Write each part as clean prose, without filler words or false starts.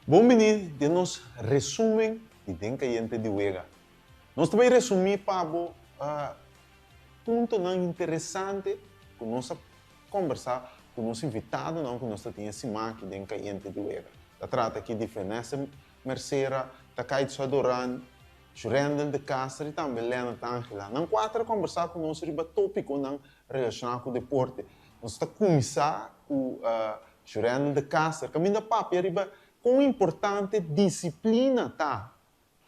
Bon bini den nos resumen di Den Kayente di Wega. Nos ta bay resumi pa bo puntonan interesante ku nos a kombersá ku nos invitadonan ku nos ta tin e siman aki den Kayente di Wega. Ta trata aki di Vanessa Mercera, Takaitsu Adoran, Jurendel de Castro i tambe Leonard Angela. Nan kuater a kombersá ku nos riba tópikonan relashoná ku deporte. Nos ta kuminsá ku Jurendel de Castro kaminda papia riba kon importante disiplina ta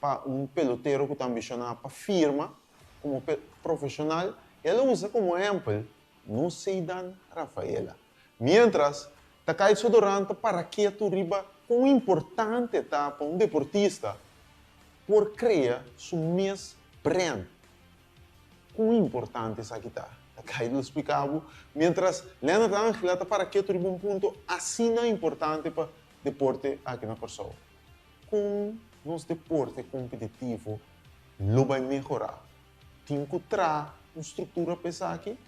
pa un pelotero ku ta ambishoná pa firma komo profeshonal. El a usa komo ehèmpel nos Ceydan Rafaela. Miéntras, Takaitso Doran ta para ketu riba kon importante ta pa un deportista por krea su mes brand. Kon importante esaki ta? Takaitso lo splika bo. Miéntras, Leonard Angela ta para ketu riba un punto asina importante pa deporte aki na Kòrsou. Kon nos deporte kompetitivo lo bai mehorá? Tin ku traha un struktura pa esaki.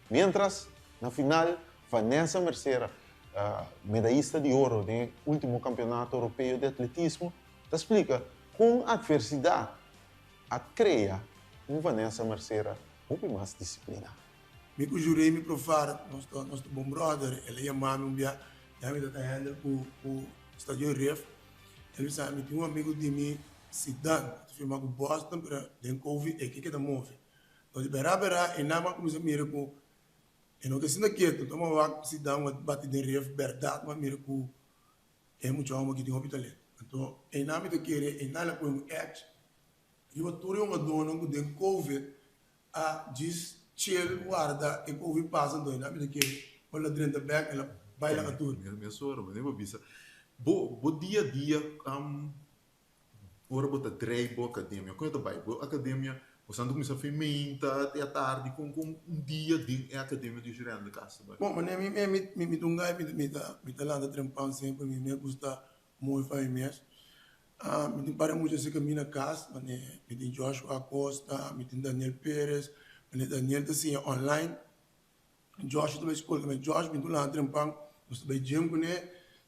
Miéntras, na final, Vanessa Mercera, medayista di oro den e último Kampeonato Europeo di Atletismo, ta splika kon atversidat a krea un Vanessa Mercera hopi mas disipliná. Mi ku Juremi Profar nos ta nos ta bon brother, el a yama mi un bia, ya mi ta ta handle ku ku Stadion Rif, el bisa mi tin un amigu di mi Sidan, ta firma ku Boston pero den Covid e ke keda move. Nos di bera bera e nan a kuminsa mira ku e no ta sinta ketu, tuma wak Sidan wak bati den Rif bèrdat m'a mira ku e mucha hòmber aki tin hopi talento. Anto e nan mi ta kere e nan a pone un edge riba tur e hungadónan ku den Covid A djis chill warda e covid pasa anto ena mi ta kere ora el a drenta bek el a bai laga tur. Mi a sora manera bo bisa bo bo dia a dia ora bo ta drei bo academia con e ta bai bo academia bo sa cuminsa fin meinta te atardi con con un dia den e academia di Jurendo Castro ta bai. Bon manera mi mi mi ta un guy mi ta mi ta lanta trempan semper mi me gusta Mooi pa mi mes. Mi tin pare mucha si camina cas, mane mi tin Joshua Acosta, mi tin Daniel Perez, mane Daniel ta siña online, Joshua ta bay scol tambe, Josh mi ta lanta trempan, nos ta bay gym cune,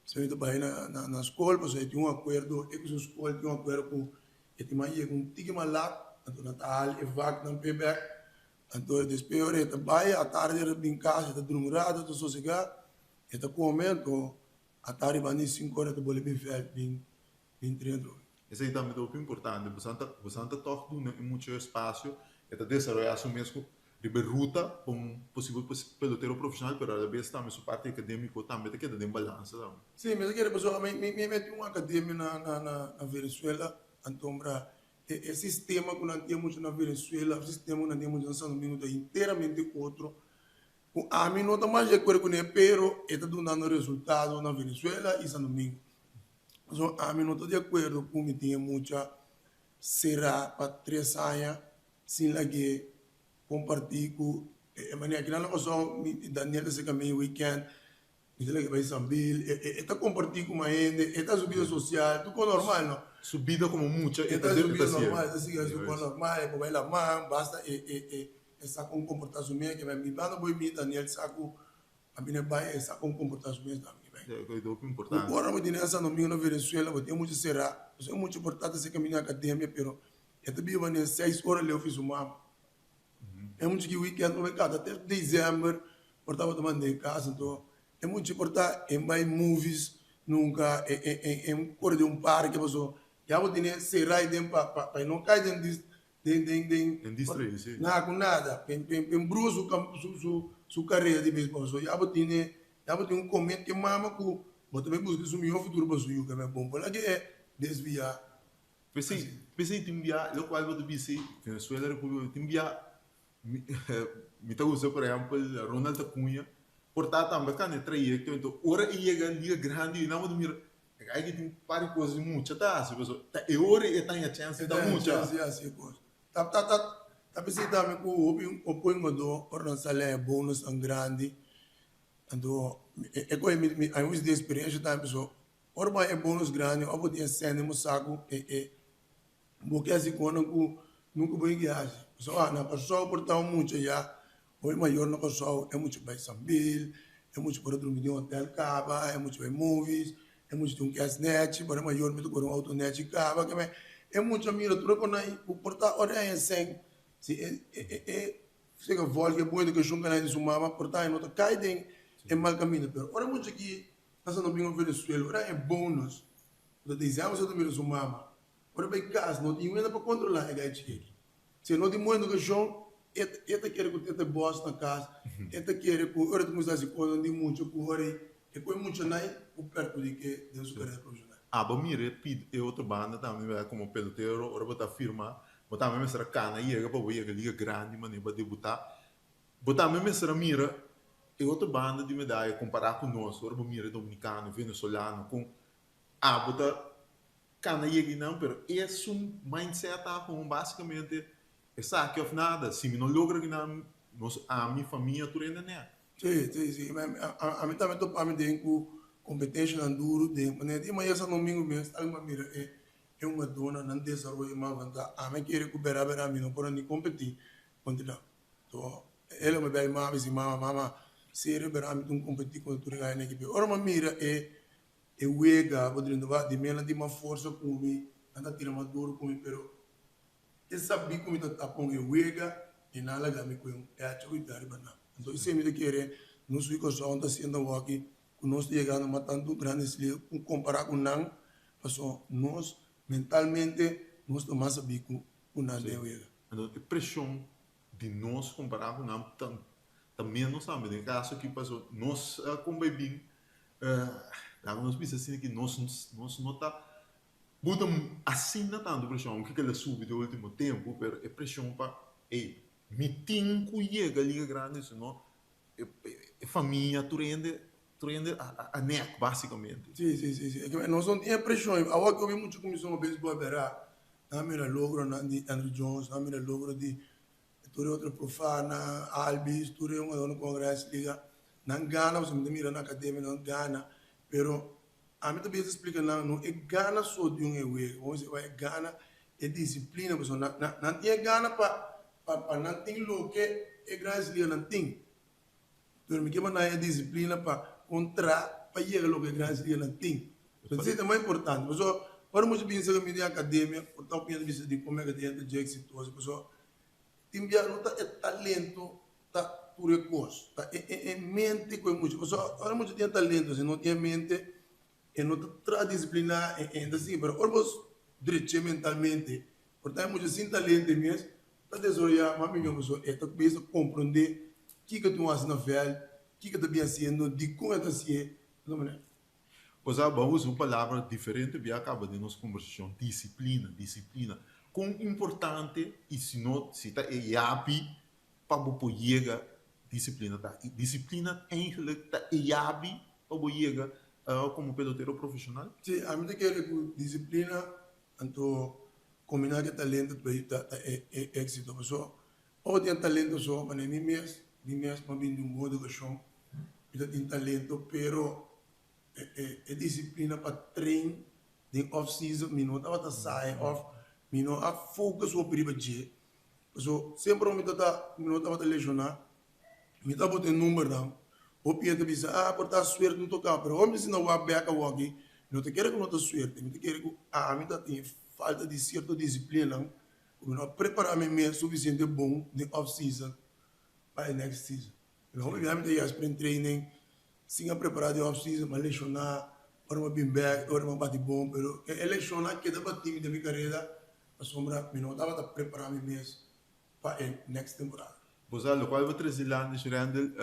despues mi ta bay na na scol pasobra e tin un acuerdo, e cu su scol tin un acuerdo cu e tin mas yega un tiki mas lat, anto nan ta hal e vaknan p'e bek, anto despues ora e ta bay atardi e ta bin cas e ta drumi un rato, e ta sosega, e ta come, anto A ta riba ni sinku ora ta bole bin vèlt bin bin train atrobe. Esei tambe ta hopi importante. Bosan ta bosan ta tòg duna e mucha espasio, e ta desaroyá su mes ku riba e ruta pa un posibel pelotero profeshonal, pero alabes tambe su parti akadémiko tambe ta keda den balansa tambe. Sí, mi ta kere pasobra mi mi mi tin un akademia na na na na Venezuela, antombra e e sistema ku nan tin mucha na Venezuela, e sistema ku nan tin mucha na Santo Domingo ta enteramente otro. Ku ami no ta mas di akuerdo kuné pero e ta dunando resultado na Venezuela i San Domingo. Pasobra ami no ta di akuerdo ku mi tin e mucha será pa tres aña sin lag'é kompartí ku e manera kinan lo pasó mi Daniel ta seka mi weekend mi ta lag'é bai Sambil e ta kompartí ku mas hende e ta su bida sosial tur kos normal no. Su bida komo mucha e ta su bida normal e ta sigui hasi su kos normal e por bai laman basta e e sa kon komportá su mes, ke mi banda bo mi Daniel sa ku a bini bai e sa kon komportá su mes tambe bai. E ta hopi importante. Ku ora bo tene na San Domingo na Venezuela bo tin e mucha será, pasobra e mucha por ta ta serka mi na akademia pero e ta biba ne seis ora leu fi su mama. E mucha ki weekend por bai kata te december por tabata mand'é kas anto e mucha por ta e bai movies nunka e e e kore den un parke pasobra ya bo tene será aden pa pa e no kai den den den den Den distraí si. Na ku nada pen pen pen brua su kam su su su karera di beisbòl so ya bo tine ya bo tin un komet ke mama ku bo ta bai buska su mihó futuro pa su yu ke bon por laga e desviá. P'esei p'esei tin bia lokual bo ta bisa Venezuela Repúblika tin bia mi mi ta usa por ehèmpel Ronald Acuña por ta tambe a kanda e trayekto enton ora e yega liga grandi nan bo ta mira Ai ki tin par di kos di mucha ta hasi pasobra ta e ora e ta haña chèns di ta mucha. E ta haña chèns di hasi e kos. Ta ta ta ta p'esei tambe ku hopi hopi hungadó ora nan sali haña bonusnan grandi anto e kohe mi mi a mi di eksperensia tambe pasobra ora bo haña e bonus grandi ora bo tin e sèn den bo saku e e Bo ke hasi konan ku nunka bo yega hasi. Pasobra na Kòrsou por ta un mucha ya, hopi mayor na Kòrsou, e mucha bai Sambil, e mucha por a drumi den hotel kaba, e mucha bai movies. E mucha tin un kes nechi, pero e mayor mi ta kore un auto nechi kaba. Ke men e mucha mira tur e konai ku por ta ora e haña sèn, si e e e sega vòlga e bon edukashon ku a haña di su mama, por ta e no ta kai den e mal kaminda. Pero ora e mucha aki na Santo Domingo Venezuela, ora e haña bonus, ku ta dizèmber sa ta mira su mama, ora e bai kas no tin hende pa kontrolá e gai chiki aki. Si e no tin bon edukashon, e e ta kere ku e ta bòs na kas, e ta kere ku ora e ta kuminsá hasi kosnan di mucha ku ora e kohe mucha nai ku perhudik'é den su karera profeshonal. Abo mira e pidi e otro banda tambe bèrdad komo pelotero ora bo ta firma bo tambe mester a kana yega pa bo yega liga grandi manera bo a debutá bo tambe mester a mira e otro banda di medaya kompará ku nos ora bo mira e dominikano venezolano kon abo ta Cana yega einan pero esun mindset ta como basicamente esaki of nada si mi no logra einan nos ami famia tur hende ne. Sí, sí, sí. Ami tambe topa mi den cu competitionnan duro den manera di maña San Domingo mes tal mi a mira e e hungadornan nan desaroyo mas avansa. Ami a kere cu bera bera mi no por a ni competi contra nan. So el a mi bay mama a bisa mama, mama serio bera mi tin competi contra tur e gainan aki. Pero ora mi a mira e E wega bo drenta wak di mela tin mas forsa ku mi, nan ta tira mas duru ku mi, pero e sabí ku mi ta tapon e wega i nan a laga mi ku e un pecho ku ta riba nan. Anto esei mi ta kere nos hui Kòrsou ta sienta wòki ku nos ta yegando mas tantu Grandes Ligas ku kompará ku nan, pasobra nos mentalmente nos ta mas sabí ku nan den e wega. Anto e preshon di nos kompará ku nan ta ménos tambe. Den e kaso aki pasobra nos a kombai bin Laga nos bisa asina ki nos nos no ta buta asina tantu preshon, aunke kila subi den ultimo tempu, pero e preshon pa ey mi tin ku yega liga grandi sino e famia tur hende tur hende a nek basikamente. Si si si si nos no tin e preshon awor ku mi mucha kuminsó ku beisbòl bèrdat nan a mira logronan di Andruw Jones nan a mira logro di Tur e otro profana, Albies, tur e hungadornan ku a Grandes Liga, nan gana, pasobra mi ta mira na akademia nan gana, pero ami ta bisa splika nan no e gana so di un e wega, como si e gana e disiplina, pasobra nan nan tin e gana pa pa nan tin loke e Grandes Liga nan tin, pero mi ke pa nan e disiplina pa kontra pa yega loke e Grandes Liga nan tin, entonces esei ta mas importante, pasobra ora mucha bisa ku mi den akademia por ta opinion ta bisa di kon mi akademia ta dje eksitoso, pasobra Tin bia no ta e talento ta tur e kos, ta e e mente ku e mucha. Pasobra ora e mucha tin e talento, si no tin e mente, e no ta traha disipliná, e e ta sigui. Pero ora bo drech'é mentalmente, por ta e mucha sin talento e mes ta desaroyá mas mihó pasobra e ta kuminsá komprondé kiko tin hasi na vèlt, kiko ta bin hasiendo, dikon e ta hasié. Osea, bo a usa un palabra diferente bia caba den nos conversacion, disciplina, disciplina. Con importante y si no, si ta e yabi pa bo por yega disciplina ta? Y disciplina eigenlijk ta e yabi pa bo yega como pelotero profesional? Sí, ami ta kere cu disciplina anto combina cu e talento ta e exito. Pasobra ora bo tin e talento so, manera mi mes, mi mes mi a bini di un bon educacion, Mi ta tin talento pero e disciplina pa train den off season mi no tabata sa e of mi no a focus hopi riba dje. Paso semper mi ta mi no tabata lesiona mi ta bota e numbernan hopi hende ta bisa ah por ta suerte no toca pero ora mi sinta wak bek awoki mi no ta kere ku no ta suerte mi ta kere ku ami ta tin falta di cierto disciplinanan ku mi no a prepara mi mes suficiente bon den off season pa e next season. Pero hopi bia mi ta yega spring training sin a prepara di off season, mi a lesiona, ora mi a bin bek, ora mi a bati bon, pero e lesion a keda bati mi den mi karera pasobra mi no tabata prepara mi mes pa e next temporada. Bo sa lokual bo trese dilanti Shrendel,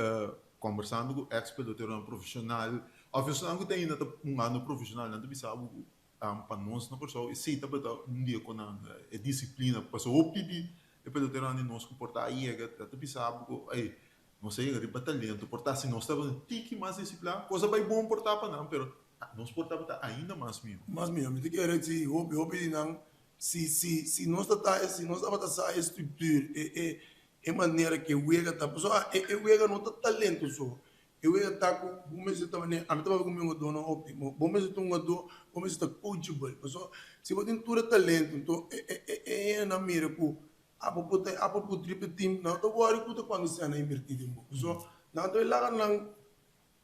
kombersando ku ex peloteronan profeshonal òf esnan ku ta ainda ta hungando profeshonal nan ta bisa bo ku pa nos na Kòrsou esei tabata un dia ku nan e disiplina pasobra hopi di e peloteronan di nos ku por ta a yega ta bisa bo ku ey nos a yega riba talento por ta si nos tabata un tiki mas disiplina kos a bai bon por ta pa nan pero nos por tabata ainda mas mihó. Mas mihó mi ta kere si hopi hopi di nan si si si nos ta ta si nos tabata sa e structuur e e e manera ku e wega ta pasobra e wega no ta talento so E wega ta ku bo mester ta manera, ami ta papia ku mi hungadónan hopi, bo mester ta un hungadó, bo mester ta coachable. Pasobra si bo tin tur e talento, nto e hendenan mira ku abo por ta abo por dribla team, nan no ta wòri ku ta kuantu sèn nan invertí den bo. Pasobra nan ta laga nan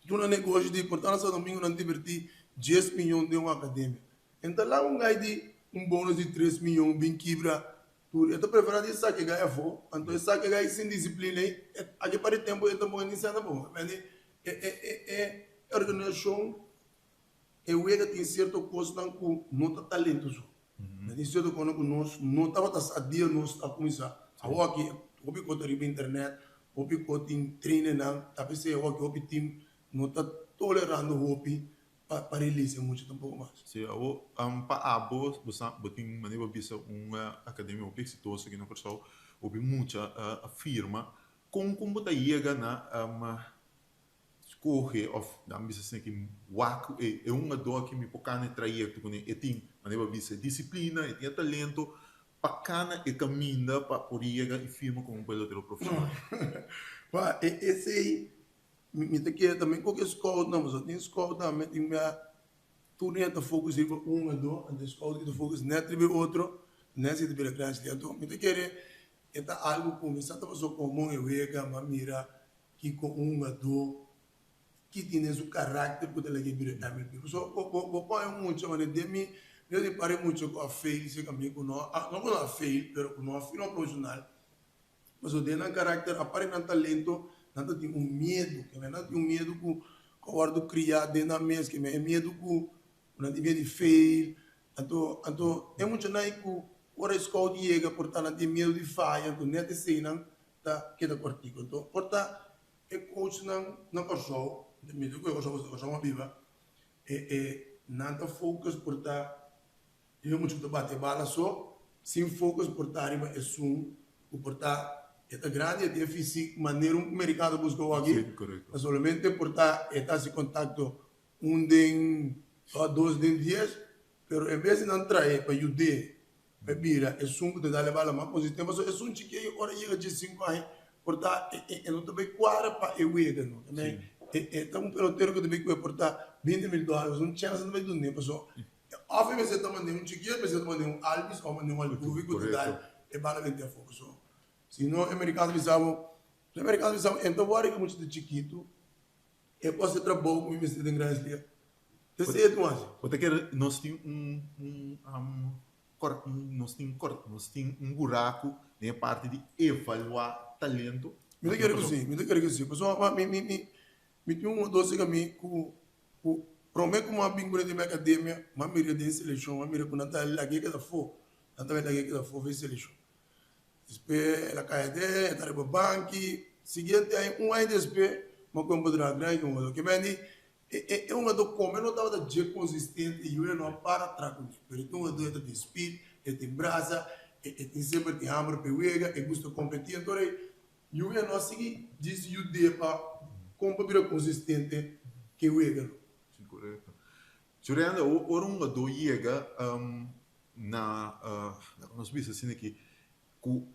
duna negoshi di por ta na Santo Domingo nan divertí 10 miyon den un akademia. E ta laga un gai di un bonus di 3 miyon bin kibra tur. E ta prefera di saka e gai afó. Anto e saka e gai sin disiplina ei, aki par di tempu e ta pone ni sèn tampoco. E e e organisashon e wega tin sierto kosnan ku no ta talento so. Na tin sierto kosnan ku nos no tabata sa dia nos a kuminsá. Awoki hopi kos ta riba internet, hopi kos tin trainingnan, ta p'esei awoki hopi team no ta tolerando hopi pa pa release e mucha tampoko mas. Sí, awo pa abo bo sa bo tin manera bo bisa un akademia hopi eksitoso aki na Kòrsou, hopi mucha a firma. Kon kon bo ta yega na skohe òf nan bisa asina ki wak ku e e hungadó aki mi por kana e trayekto kuné e tin manera bo a bisa e disiplina e tin e talento pa kana e kaminda pa por yega i firma komo un pelotero profeshonal. Pa e esei mi mi ta kere tambe koke scoutnan pasobra tin scout tambe tin bia tur dia ta focus riba un hungadó anto e scout ki ta focus nèt riba e otro nèt si ta bira grandi anto mi ta kere e ta algu ku mi sa ta pasobra komo e wega mi a mira Kiko un hungadó ki tin den su karakter ku ta laga e bira MVP? Pasobra bo bo bo pone un mucha manera den mi mi ta pare mucha ku a fail serka mi ku no a no ku no a fail pero ku no a firma profeshonal pasobra den nan karakter aparte di nan talento nan ta tin un miedu ke nan tin un miedu ku ku a wòrdu kriá den nan mes ke e miedu ku nan tin miedu di fail anto anto e muchanan ei ku ora e scout yega por ta nan tin miedu di faya anto nèt eseinan ta keda kòrtiku. Anto por ta e coachnan na Kòrsou, mi ta kohe Kòrsou pasobra Kòrsou a biba, e e nan ta focus por ta riba mucha ku ta bati e bala so, sin focus por ta riba esun ku por ta e ta grandi, e tin e fisik manera un merikano ta buska awor aki, ta solamente por ta e ta hasi kontakto un den dos den dies, pero en bes di nan trae pa yud'é Pa bira esun ku ta dal e bala mas konsistente pasobra esun chikei ora yega diesinku aña por ta e no ta bai kuadra pa e wega no e ta un pelotero ku ta bai kue por ta 20 mil dòler un chèns no ta bai dun'é pasobra òf e mester ta mand'é un chikei òf e mester ta mand'é un Albies òf mand'é un Altuve ku ta dal e bala benti afó pasobra si no e merikano ta bisa bo e merikano ta bisa bo e no ta wòri ku mucha ta chikitu e por hasi trabou ku mi mester den Grandes Ligas. Esei e tu hasi. Bo ta kere nos tin un un cor nos tin cor nos tin un buraku den e parti di evaluá talento? Mi ta kere ku si, mi ta kere ku si. Pasobra mi mi mi mi tin un o dos di mi ku ku promé ku mi a bin ku nan den mi akademia, mi a mira den selekshon, mi a mira ku nan ta lag'é keda afó, nan ta lag'é keda afó for e selekshon. Despues el a kai aden, e ta riba banki. Siguiente aña, un aña despues, mi a kuminsá pa traha gran ku un otro. Ke mende E e hungadó kome no tabata dje konsistente i Julia no a para tra kuné. Pero e tin hungadó e ta tin speed, e tin brasa, e e tin semper tin hamber pa e wega, e gusta kompetí. Anto rei Julia no a sigui djis yud'é pa kon pa bira konsistente ku e wega no. Si, korekto. Jurenda, ora un hungadó yega na, nos bisa asina aki, ku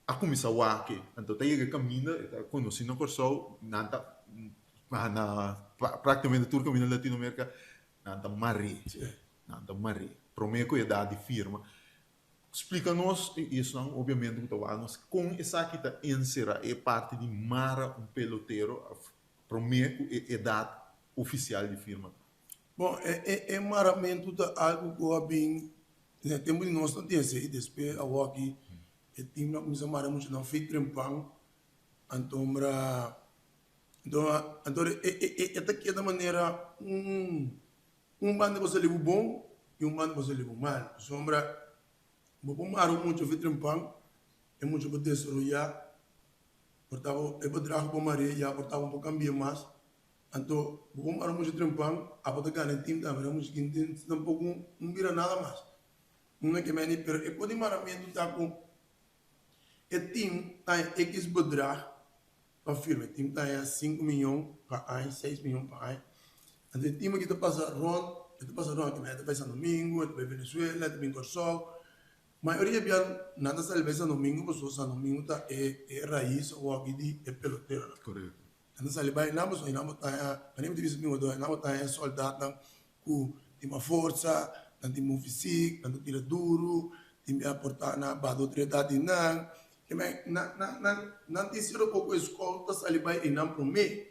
a kuminsá wak e. Anto ta yega e kaminda, e ta konosí na Kòrsou, nan ta na práktikamente tur kaminda na Latinoamérika, nan ta mar'é. Nan ta mar'é. Promé ku e edat di firma. Splika nos, i esnan obiamente ku ta wak nos, kon esaki ta enserá e parti di mara un pelotero promé ku e edat ofisial di firma. Bon, e maramentu ta algu ku a bin den e tempu di nos no tin esei, despues awoki e timnan a kuminsá mara muchu nan fit trempan, antombra anto e ta keda manera un un banda bo sali bo bon i un banda bo sali bo mal, pasobra bo por mara un mucha fit trempan e mucha por desaroyá por ta e bedrag bo mar'é ya por ta bo por kambia mas. Anto bo por mara mucha trempan, abo ta gana e team tambe, na mucha kin tin tampoco un bira nada mas. Una ke meni, pero e por di maramentu ta ku e team ta haña X bedrag pa firma, e team ta haña sinku miyon pa aña, seis miyon pa aña. Anto e team aki ta pasa rond, e ta pasa rond, e ta bai San Domingo, e ta bai Venezuela, e ta bin Kòrsou. Mayoria bia nan ta sali bai San Domingo pasobra San Domingo ta e e rais awor aki di e peloteronan. Nan ta sali bai nan pasobra nan bo ta haña, manera mi ta bisa mi wardador, nan bo ta haña sòldatnan ku tin mas forsa, nan tin bon fisik, nan ta tira duru, tin bia por ta nan a baha otro edat di nan. Ke men, nan, nan, nan, nan tin sierto poko e skòl ta sali bai einan promé.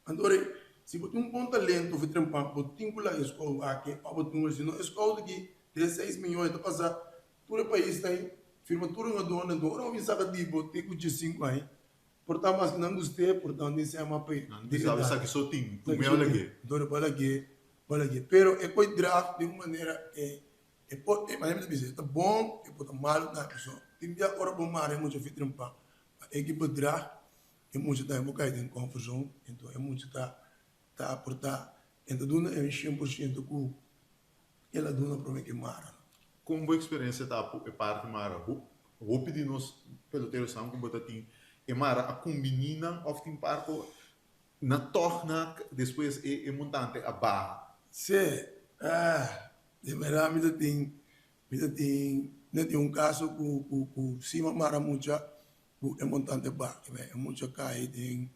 Anto ora. Si bo tin un bon talento of trempan, bo tin ku laga e scout aki pa bo tin un si no e scout aki den seis miyon e ta pasa tur e paisnan ei, firma tur e hungadónan. Enton ora bo bin saka di bo te ku diesinku aña, por ta maske nan gust'é, por ta nan tin sema pa e Nan sabi sa ki so tin, ku meo lag'é. Enton bo a lag'é, bo a lag'é. Pero e ko'i draft den un manera e e por, e manera mi ta bisa e ta bon, e por ta malu tambe. Pasobra tin bia ora bo mara e mucha fi trempan pa e ki bo draft, E mucha ta bo kai den comfort zone, enton e mucha ta ta aporta, e ta duna e 100% ku el a duna prome ke mara. Kon bo eksperensia ta ku e parti mara? Hopi di nos peloteronan ku bo ta tin e mara a kumbiní nan òf tin par ku na tòg na despues e montante a baha? Sí, di bèrdat mi ta tin mi ta tin mi ta tin un kaso ku ku ku si mi a mara mucha Ku e montante bak e mucha kai den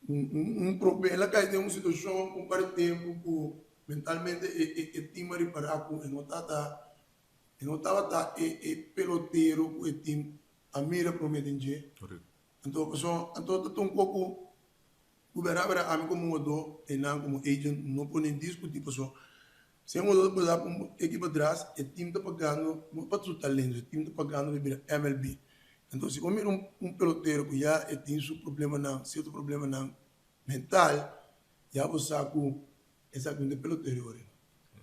un problema, el a kai den un situashon un par di tempu ku mentalmente e tim a ripará ku e no tabata e no tabata e pelotero ku e tim a mira promé den dje. Anto pasobra anto ta ta un koko ku bèrdat bèrdat ami komo hugadó i nan komo agent no por ni diskutí pasobra Si e motor ta pasa pa un ekipo atras, e team ta pagando no pa su talento, e team ta pagando pa bira MLB. Enton si bo mira un pelotero ku ya e tin su problemanan, sierto problemanan mental, ya bo sa ku esaki no ta e pelotero ora.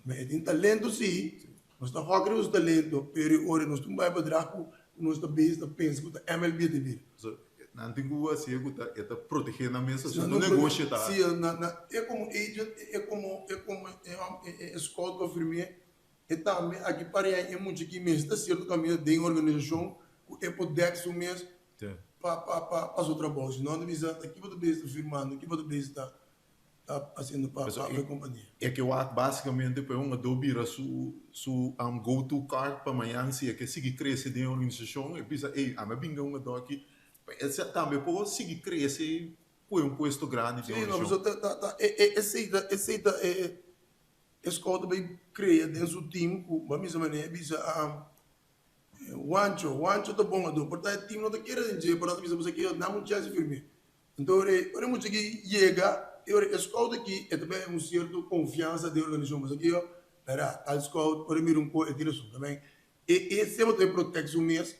Ma e tin talento si, nos ta hòk riba su talento, pero e ora nos tin bai pa atras ku nos ta bezig ta pensa ku ta MLB e ta bira. Nan tin ku hasié ku ta e ta protegé nan mes pasobra no negoshi ta. Sí, na na e komo agent e komo e komo e scout ku a firm'é e tambe aki paria e mucha ki mester ta sierto kaminda den organisashon ku e por dèk su mes pa pa pa pa su trabou. Si no nan ta bisa ta ki bo ta bezig ta firmando, ki bo ta bezig ta ta hasiendo pa pa e kompania. E ke wak basikamente pa e hungadó bira su su go to card pa mañan si e ke sigui krese den e organisashon e bisa ey ami a binga hungadó aki pa e tambe por sigui krese ku e un puesto grandi den e organisashon. Si no ta ta ta esei ta esei ta e e scout ta bay krea den su team ku bo a misa manera e bisa Juancho Juancho ta bon hungadó por ta e team no ta kere den dje por ta bisa bo sa ke nan un chèns firm'é. Anto ora e ora e mucha aki yega, e ora e scout aki e ta bay un cierto confiansa den e organisacion, pasobra aki yo, bera, tal scout ora e mira un cos e tin rason tambe. E e semper ta bay protect su mes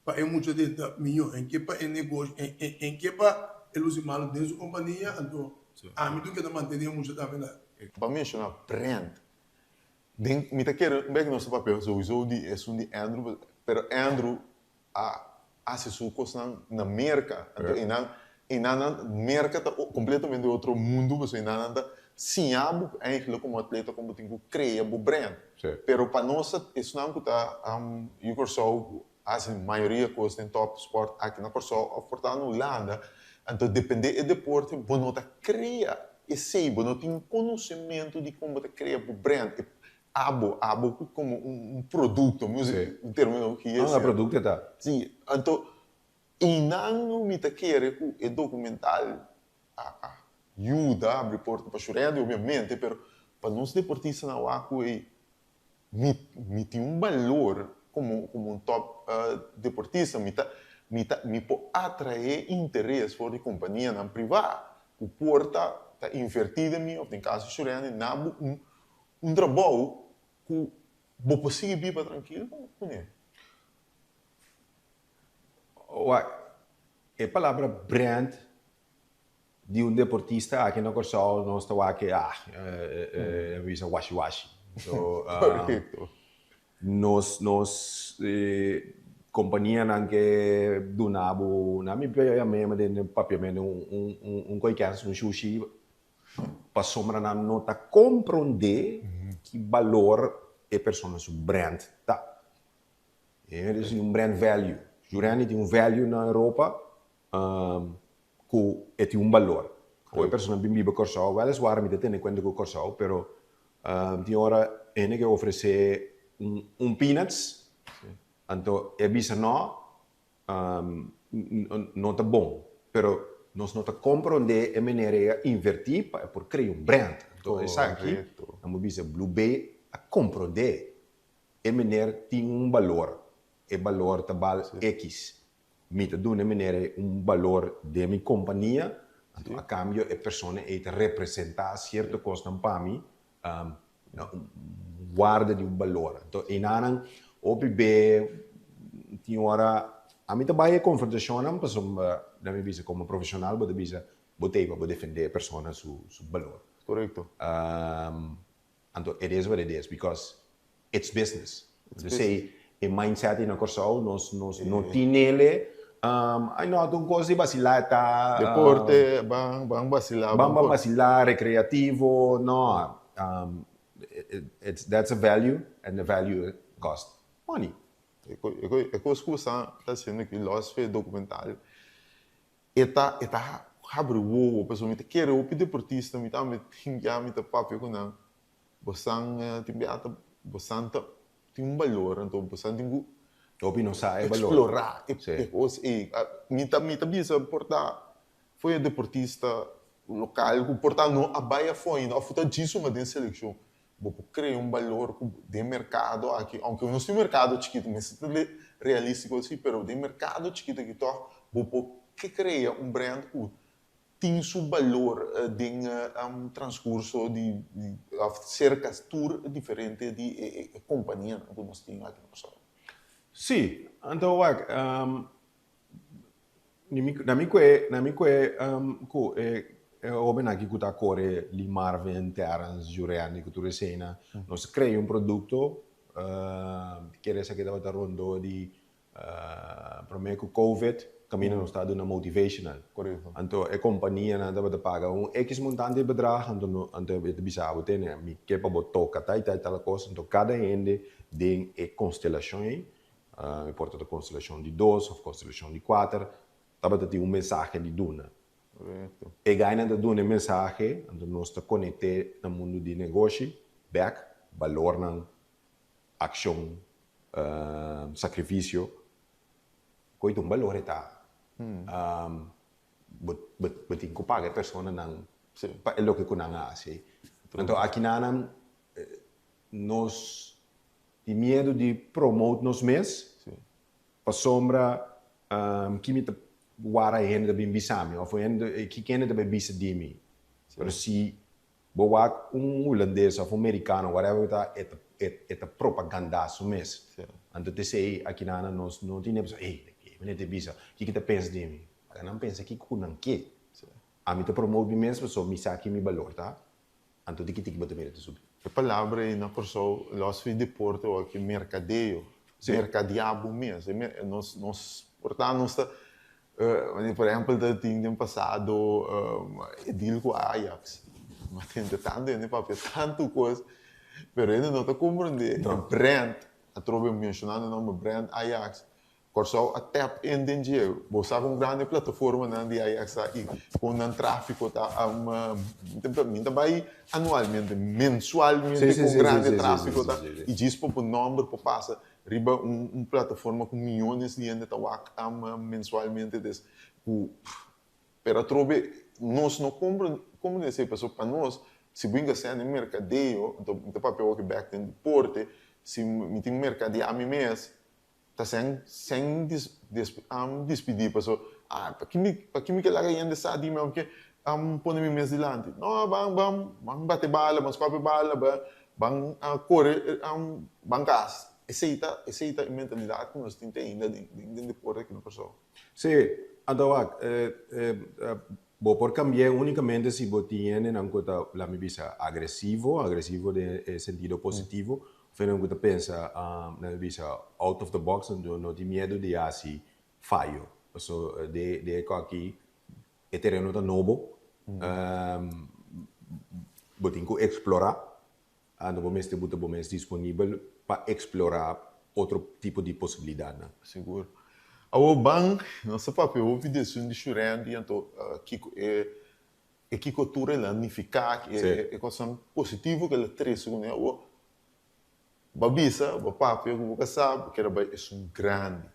pa e mucha den ta miyo, en ke pa e negoshi, en en en ke pa e luci malo den su compania, anto ami tur ke ta mantene e mucha tambe na. Bo a menciona brand. Den mi ta kere un bek nos ta papia souiso di esun di Andrew, pero Andrew a hasi su kosnan na Merka. Anto einan einan nan Merka ta kompletamente otro mundu pasobra einan nan ta siña bo eigenlijk komo atleta kon bo tin ku krea bo brand. Pero pa nos esnan ku ta yu Kòrsou ku hasi mayoria kos den top sport aki na Kòrsou òf por ta na Hulanda, anto depende e deporte bo no ta krea esei, bo no tin konosementu di kon bo ta krea bo brand. Abo, abo como un producto, mi usa un terminologia asina. Ah, producto ta. Si, anto einan no mi ta kere cu e documental a yuda abri porta pa Shurendi obviamente, pero pa nos deportistanan wak cu ey mi mi tin un balor como como un top deportista, mi ta mi ta mi por atrae interes for di companianan priva cu por ta ta inverti den mi of den caso di Shurendi na bo un Un trabou ku bo por sigui biba trankil kuné. Wak, e palabra brand di un deportista aki na Kòrsou nos ta wak e ah, e bisa washi washi. So, Korekto. Nos nos kompanianan ke duna bo, na mi yam'e den papiamentu un un un koikèns, un shushi. Pasobra nan no ta komprondé ki balor e persona su brand ta. E hende tin un brand value. Jurendi tin un value na Europa ku e tin un balor. Ora e persona bin biba Kòrsou, wèliswar mi ta tene kuenta ku Kòrsou, pero tin ora hende ke ofresé un peanuts, anto e bisa nò, No ta bon, pero nos no ta comprende e manera e a inverti pa e por crea un brand. Anto esaki, nan por bisa Blue Bay a comprende e meneer tin un balor, e balor ta bal X. Mi ta duna e meneer ei un balor den mi compania, Anto a cambio e persona ei ta representa cierto cosnan pa mi, na un warda di un balor. Anto einanan hopi be tin ora ami ta bai e confrontacionnan pasobra nan mi bisa como profesional bo ta bisa bo ta ei pa bo defende e persona su su balor. Correcto. Anto it is what it is because it's business. It's business. E mindset ei na Kòrsou nos nos no tinele ai no ta un kos di basilá e ta Deporte ban ban basilá ban ban basilá rekreativo no it's that's a value and the value cost money. E kos ku sa ta hasiendo aki los fe dokumental E ta e ta habri wowo pasobra mi ta kere hopi deportista mi tambe tin bia mi ta papia ku nan bosan tin bia ta bosan ta tin un balor anto bosan tin ku Hopi no sa e balor. Explora e e kos ei mi ta mi ta bisa por ta fo'i e deportista lokal ku por ta no a bai afó ainda òf ta djis suma den selekshon bo por krea un balor ku den merkado aki ounke nos tin un merkado chikitu mester ta realístiko si pero den merkado chikitu aki tòg bo por ke krea un brand ku tin su balor den transkurso di òf serka tur diferente di e kompanianan ku nos tin aki na Kòrsou. Sí, anto wak Na mi kue, na mi kue ku e hobennan aki ku ta kore Lee Marvin, Terrence, Jurendi ku tur eseinan, nos a krea un produkto, kere esaki tabata rondó di promé ku covid, kaminda nos ta duna motivational. Anto e kompanianan tabata paga un ekis montante di bedrag, anto anto e ta bisa bo tene mi ke pa bo toka tal i tal i tal kos, anto kada hende den e konstelashon ei Mi por ta ta konstelashon di dos òf konstelashon di kuater, tabata tin un mensahe di duna. E gainan ta duna e mensahe, anto nos ta konekt'é na mundu di negoshi bèk, balornan, akshon, sakrifisio. Koe ta un balor e ta. Bo bo tin ku paga e personanan pa e loke ku nan a hasi. Anto akinanan nos Tin miedu di promote nos mes pasobra ki mi ta wara hende ta bin bisa mi of hende ki hende ta bay bisa di mi. Pero si bo wak un hulandes of un mericano whatever ta e ta e ta propaganda su mes. Anto t'esey akina nos no tin e ey mene ta bisa kiko ta pensa di mi. Paga nan pensa kiko ku nan ke. Ami ta promote mi mes pasobra mi sa ki mi balor ta. Anto di ki tiki bo ta mira ta subi? E palabra ei na Kòrsou lòs fi deporte o aki merkadeo, merkadiá bo mes. Nos nos por ta nos ta por ehèmpel ta tin den pasado e deal ku Ajax. Ma tende tantu hende papia tantu kos pero hende no ta komprondé e brand atrobe menshonando e nòmber brand Ajax Kòrsou a tap in den dje. Bo sa kon grandi e plataformanan di Ajax ta i kon nan tráfiko ta. Mi ta bai anualmente, mensualmente kon grandi e tráfiko ta i djis pa bo nòmber por pasa riba un plataforma ku miónes di hende ta wak mensualmente. Des ku pero atrobe nos no komprende esei pasobra pa nos si bo inga sende merkadeo, anto mi ta papia awor bèk den deporte, si mi tin merkadeá mi mes Ta sen sen dis des am dispidí paso ah pa ki mi pa ki mi ke laga hende sa di mi of ke am pone mi mes dilanti no ban ban ban bate bala ban skope bala ban ban kore am ban kas esei ta esei ta e mentalidat ku nos tin te ainda den den deporte aki na Kòrsou. Sí, anto wak bo por kambi'é únikamente si bo tin hendenan ku ta laat mi bisa agresivo, agresivo den e sentido positivo, Of hende ku ta pensa nan ta bisa out of the box anto no tin miedu di hasi fayo. Paso de de e aki e tereno ta nobo, bo tin ku eksplorá, anto bo mester buta bo mes disponibel pa eksplorá otro tipo di posibilidatnan. Sigur. Awor ban nos ta papia hopi di esun di Shurendi anto kiko e E kiko tur el a nifiká, e kosnan positivo ku el a trese kuné. Awor, bo a bisa, bo a papia ku bo kasá, bo kere bai esun grandi,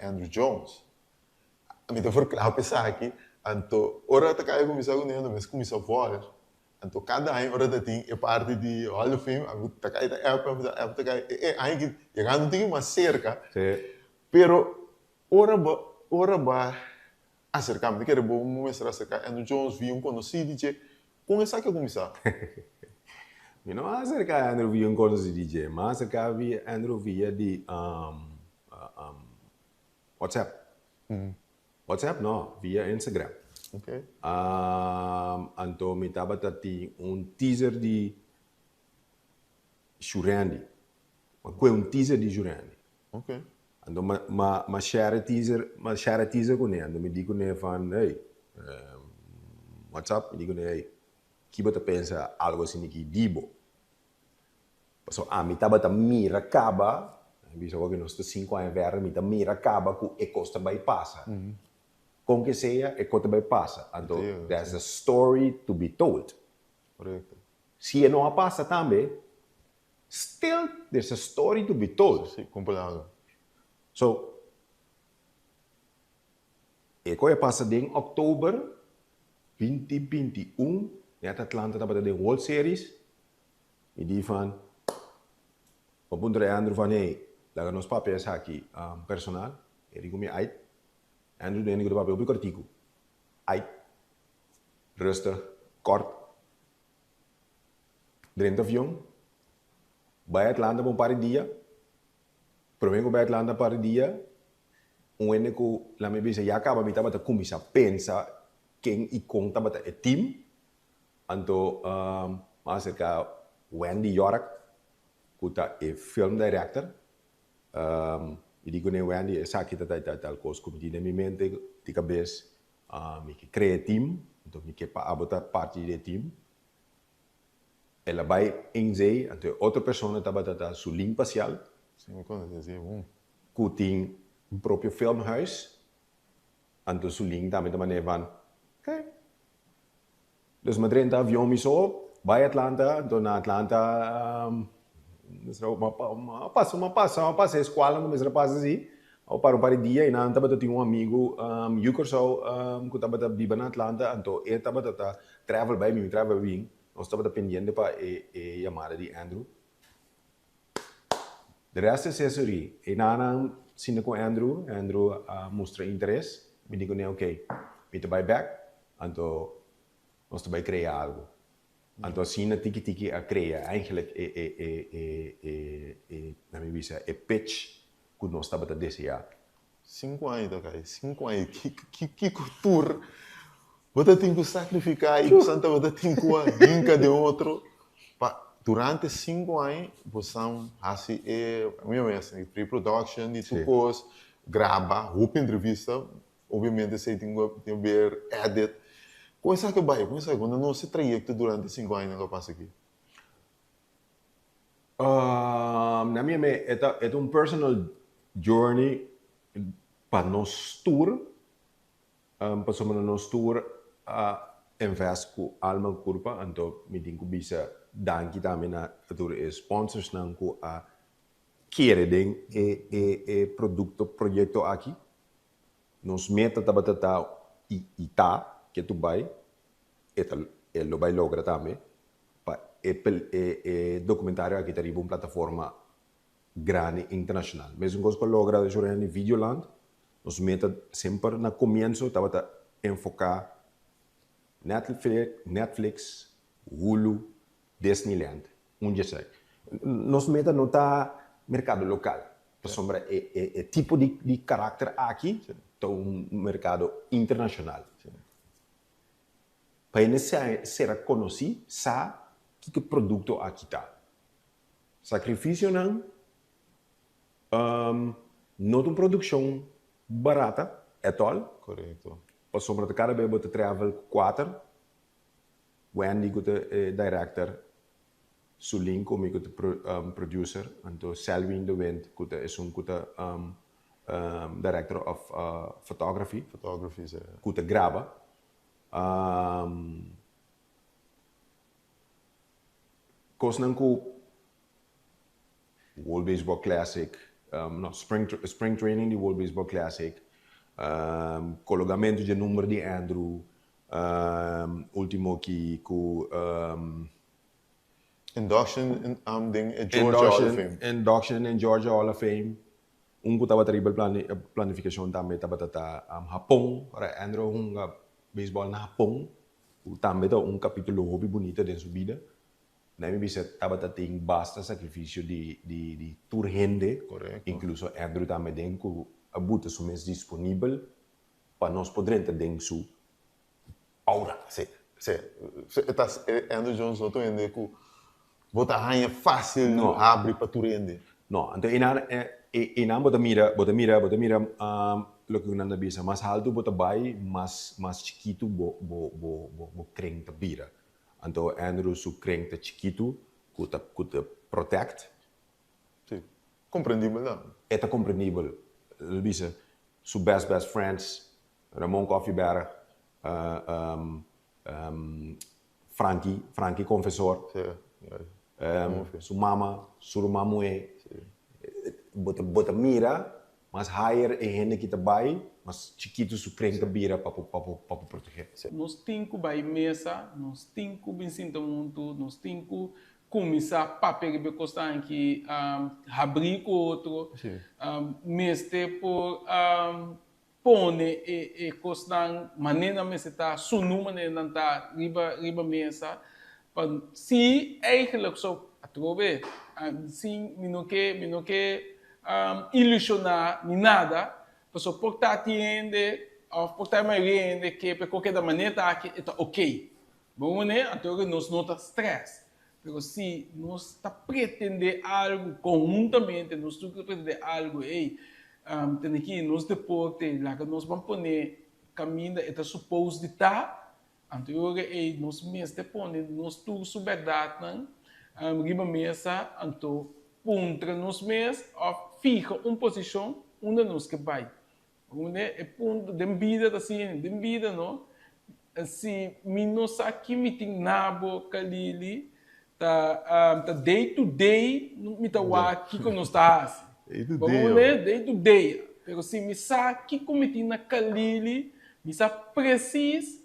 Andrew Jones. Mi ta verklá pa esaki. Anto, ora ta kai kuminsá kuné, anto mi a kuminsá vòlg. Anto, kada aña ora ta tin e parti di Hall of Fame, ami ta kai ta app, ami ta app ta kai. E aña aki yegando un tiki mas serka. Pero, ora bo, ora bo a. aserká, mi ta kere bo mester aserká Andrew Jones via un konosí di dje. Kon esaki a kuminsá? Mi no a aserká Andrew via un konosí di dje, mi a aserká via Andrew via di WhatsApp. WhatsApp no, via Instagram. Okay. Anto mi tabata tin un teaser di Shurandy. Ma kue un teaser di Shurandy. Okay. Anto ma ma ma share e teaser, ma share e teaser kuné. Anto mi di kuné van, hey, what's up? Mi di kuné, hey, ki bo ta pensa algo asina ki di bo? Pasobra ami tabata mira kaba, mi bisa awor ku nos ta sinku aña verder, mi ta mira kaba ku e kos ta bai pasa. Kon ke sea, e kos ta bai pasa. Anto, there's a story to be told. Korekto. Si e no a pasa tambe, still there's a story to be told. Si, kompletamente. So, e kos a pasa den oktober 2021, net Atlanta tabata den World Series, Mi di van, bo puntra e Andrew van, hey, laga nos papia esaki personal. E di ku mi, ait. Andrew den ku ta papia hopi kòrtiku. Ait. Rustig, kòrt. Drenta avion, bai Atlanta pa un par di dia. Promé ku bai Atlanta un par di dia, un hende ku laga mi bisa ya kaba mi tabata kuminsá pensa ken i kon tabata e team. Anto mi a acerca Wendy York cu ta e film director. Mi di cune, Wendy, esaki ta tal tal tal cos cu mi tin den mi mente di cabes. Mi ke crea e team, anto mi ke pa abo ta parti di e team. El a bay in zee, anto e otro persona tabata ta Sulin Pacial. Si, mi conoce, si, bon. Cu tin un propio filmhuis. Anto Sulin tambe ta manera van, ok. Dus mi a drenta avion mi so, bai Atlanta, anto na Atlanta mester a pasa, mi a pasa, mi a pasa e escuala ku mester a pasa si, a para un par di dia i nan tabata tin un amigu yu Kòrsou ku tabata biba na Atlanta, anto e tabata ta travel bai mi, mi travel bai bin, nos tabata pendiente pa e yamada di Andrew. De rest es history, e nan sinta ku Andrew, Andrew a mustra interes, mi di kuné ok, mi ta bai bek, anto nos ta bai krea algu. Anto asina tiki tiki a krea eigenlijk e e e e e e nan mi bisa e pitch ku nos tabata deseá. Sinku aña ta kai, sinku aña, ki kiko tur bo ta tin ku sakrifiká i ku tabata tin ku a hinka den otro pa durante sinku aña bo san hasi e mi a mester pre-production di tur kos, graba hopi entrevista, obviamente esei tin ku tin ber edit. Kon esaki a bai? Kon esaki konta nos e trayekto durante sinku añanan ku a pasa aki? Na mi ame e ta e ta un personal journey pa nos tur, pasobra nos tur a invest ku alma ku kurpa, anto mi tin ku bisa danki tambe na tur e sponsorsnan ku a kere den e e e produkto proyekto aki. Nos meta tabata ta i i ta ke tu bai e ta e lo bai logra tambe pa e e e documentario aki ta riba un plataforma grandi internacional. Mesun cos cu a logra Jorendi Videoland, nos meta semper na comienzo tabata enfoca Netflix, Netflix, Hulu, Disneyland, un djesei. Nos meta no ta mercado local, pasobra e e e tipo di di caracter aki ta un mercado internacional. Pa hende sera konosí sa kiko e produkto aki ta. Sakrifisionan no ta un produkshon barata at all. Korekto. Pasobra ta kada bes bo ta travel ku kuater, Wendy ku ta e director, Sulin komi ku ta producer, anto Selwyn de Wind ku ta esun ku ta director of photography. Photography, si. Ku ta graba. Kosnan ku World Baseball Classic, no, spring spring training di World Baseball Classic, kologamentu dje number di Andrew, ultimo ki ku Induction den e Georgia Hall of Fame. Induction den Georgia Hall of Fame. Un ku tabata riba e planifikashon tambe tabata ta Hapon, ora Andrew a hunga beisbòl na Hapon, ku tambe ta un kapítulo hopi bunita den su bida. Na mi bisa tabata tin basta sakrifisio di di tur hende, inkluso Andrew tambe den ku a buta su mes disponibel pa nos por drenta den su aura. Sí, sí. E ta Andrew Jones no ta un hende ku bo ta haña fásil habri pa tur hende. No, anto einan einan bo ta mira, bo ta mira, bo ta mira loke ku nan ta bisa, mas haltu bo ta bai, mas mas chikitu bo bo bo bo kren ta bira. Anto Andrew su kren ta chikitu ku ta ku ta protect. Sí, komprendibel nan. E ta komprendibel. El bisa su best best friends Ramon Koffieberg, Frankie, Frankie Confesor, su mama, su ruman muhé. Bo ta, bo ta mira mas higher e hende ki ta bai, mas chikitu su kren ta bira pa por, pa por, pa por protegé. Nos tin ku bai mesa, nos tin ku bin sinta huntu, nos tin ku kuminsá papia riba e kosnan aki, habrí ku otro, mester por Pone e e kosnan manera nan mester ta, sunu manera nan ta riba riba mesa pa si eigenlijk so atrobe sin mi no ke mi no ke ilusiona ni nada pasobra por ta tin hende of por ta e mayoria hende ke pa e kos keda manera ta aki e ta ok bo wone anto nos no ta stress pero si nos ta pretende algu konhuntamente nos tur ta pretende algu ey tene ki nos deporte laga nos ban pone kaminda e ta supos di ta anto e ora ey nos mester pone nos tur su bèrdatnan riba mesa anto puntra nos mes òf fiha un posishon unda nos ke bai. Rune e punto den bida ta asina, den bida no, si mi no sa ki mi tin na bo Kalili, ta ta day to day mi ta wak kiko nos ta hasi. Day to day. Rune, day to day. Pero si mi sa kiko mi tin na Kalili, mi sa presis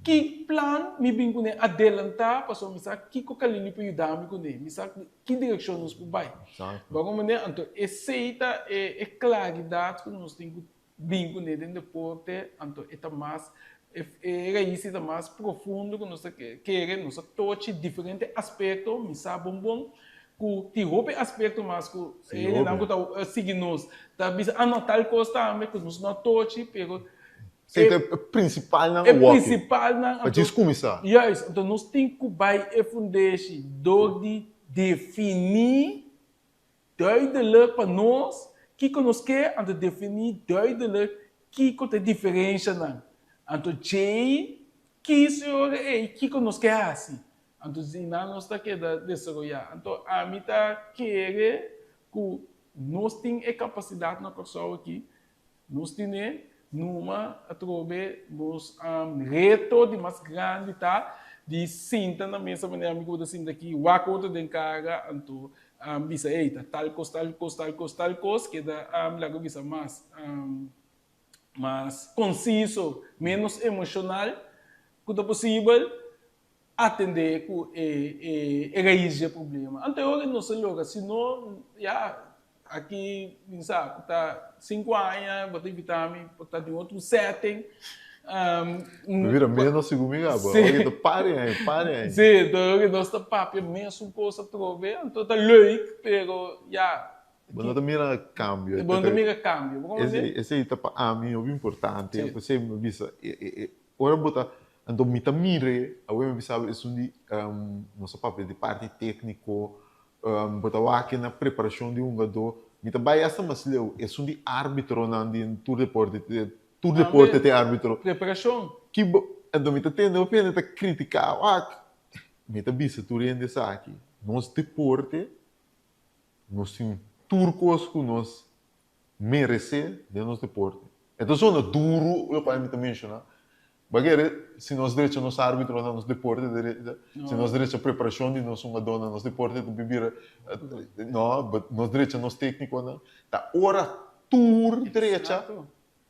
Ki plan mi bin kuné adelantá pasobra mi sa kiko Kalili por yuda mi kuné, mi sa ki direkshon nos por bai. Bo a komprendé? Anto esei ta e klaridat ku nos tin ku bin kuné den deporte, anto e ta mas, e rais ta mas profundo ku nos ta kere, nos a tochi diferente aspekto, mi sa bon bon ku tin hopi aspekto mas ku e hendenan ku ta sigui nos ta bisa, ah no tal kos tambe ku nos no a tochi, pero Esei ta e prinsipalnan E awor aki. prinsipalnan. Pa djis kuminsá. Juist. Anto nos tin ku bai e fundeshi dor di definí duidelijk pa nos kiko nos ke, anto definí duidelijk kiko ta e diferenshanan. Anto djei kis e ora ei kiko nos ke hasi. Anto asina nos ta keda desaroyá. Anto ami ta kere ku nos tin e kapasidat na Kòrsou aki Nos tine numa atrobe nos reto di mas grandi ta di sinta na mesa manera mi ku bo ta sinta aki wak otro den kara anto bisa ey ta tal kos tal kos tal kos tal kos keda laga bisa mas mas konsiso menos emoshonal ku ta posibel atende ku e rais dje problema. Anto e ora nos a logra, si no ya aki mi sa ku ta sinku aña bo ta invita mi por ta den otro setting. Mi bira menos sigun mi gaba, ora ta pari aña, pari aña. Si, anto e ora nos ta papia mesun kos atrobe, anto ta leuk, pero ya. Bo no ta mira kambio. Bo no ta mira kambio, bo komprende? Esei ta pa ami hopi importante, p'esei mi bisa Ora bo ta, anto mi ta mir'e, awe mi bisa bo esun di nos a papia di parti tékniko, bo ta wak na preparashon di hungadó, mi ta bai asta mas leu, esun di árbitronan di tur deporte, tur deporte tin árbitro. Preparashon. Ki bo, anto mi ta tende hopi hende ta kritiká, wak, mi ta bisa tur hende esaki, nos deporte, nos tin tur kos ku nos meresé den nos deporte. E ta zona duru lokual mi ta menshoná. Bo a kere si nos drecha nos árbitro na nos deporte ta si nos drecha preparashon di nos hungadó na nos deporte ta bira no, nos drecha nos téknikonan. Ta ora tur drecha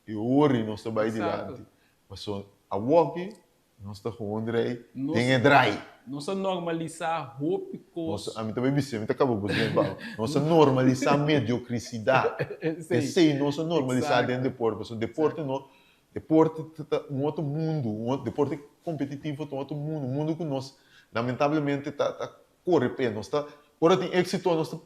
e ora nos ta bai dilanti. Pasobra awoki. Nos ta gewoon drei den e drai. Nos a normalisá hopi kos. Nos, ami ta bai bisa, mi ta kaba bo zin pa. Nos a normalisá mediocrisidad. Esei nos a normalisá den deporte. Pasobra deporte no, deporte ta un otro mundu, un otro, deporte kompetitivo ta un otro mundu, un mundu ku nos lamentablemente ta ta kore p'e. Nos ta, ora tin éksito nos ta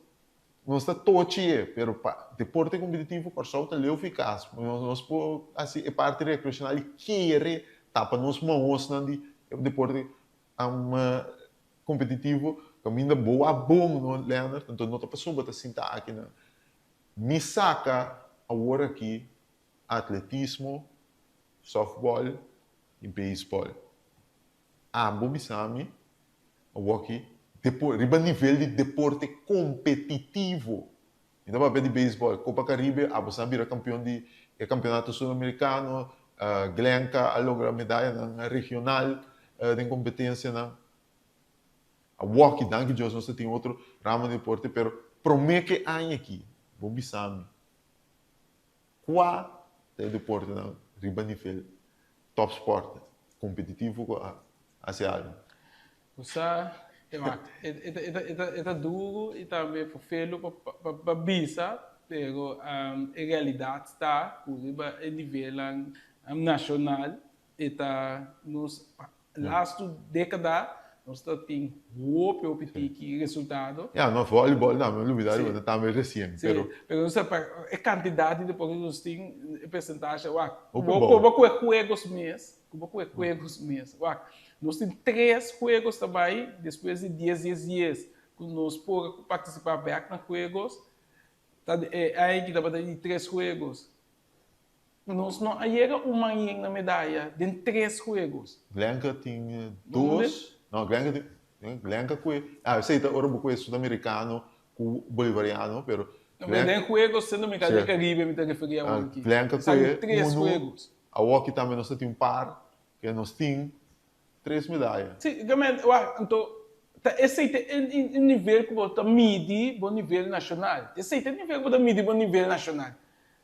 Nos ta tochi e, pero pa deporte competitivo Kòrsou ta leu fi kas. Nos por hasi e parti rekreashonal i kere tapa nos mahosnan di e deporte competitivo kaminda bo a bon no Leonard, anto no ta pasobra ta sinta aki nan. Mi saka awor aki atletismo, softball i beisbòl. Abo bisa mi awoki depo riba nivel di deporte kompetitivo. Mi ta papia di beisbòl, Kopa Karibe, abo sa bira kampion di e kampeonato sudamerikano, Glenka a logra medayanan regional den kompetensianan. Awoki, danki Dios nos ta tin otro ramo di deporte, pero promé ke aña aki, bo bisa mi Kua ta e deportenan riba nivel topsport kompetitivo ku a hasi algu? Bo sa, e ta duru i tambe ferfelu pa bisa, pero e realidat ta ku riba e nivelnan nashonal E ta nos lastu dékada nos ta tin hopi hopi tiki resultado. Ya, nos volleyball tambe, lubida riba ta tambe resien, pero. Sí, pero nos pa e kantidat di deporte ku nos tin, e persentahe, wak, bo bo ku e juegos mes, ku bo ku e juegos mes, wak, nos tin tres juegos ta bai despues di dies dies dies ku nos por partisipá bèk na juegos, ta e ai ki tabata di tres juegos. Nos no a yega un man yen na medaya den tres juegos. Glenka tin dos, no Glenka tin, Glenka ku e, ah esei ta ora bo ku e sudamerikano ku bolivariano, pero No, pero den juegos Centroamericano i Caribe mi ta referi awor aki. Glenka ku e unu, awoki tambe nos ta tin un par, ke nos tin tres medaya. Si, wak, anto ta esei ta e nivel ku bo ta midi bo nivel nashonal. Esei ta e nivel ku bo ta midi bo nivel nashonal.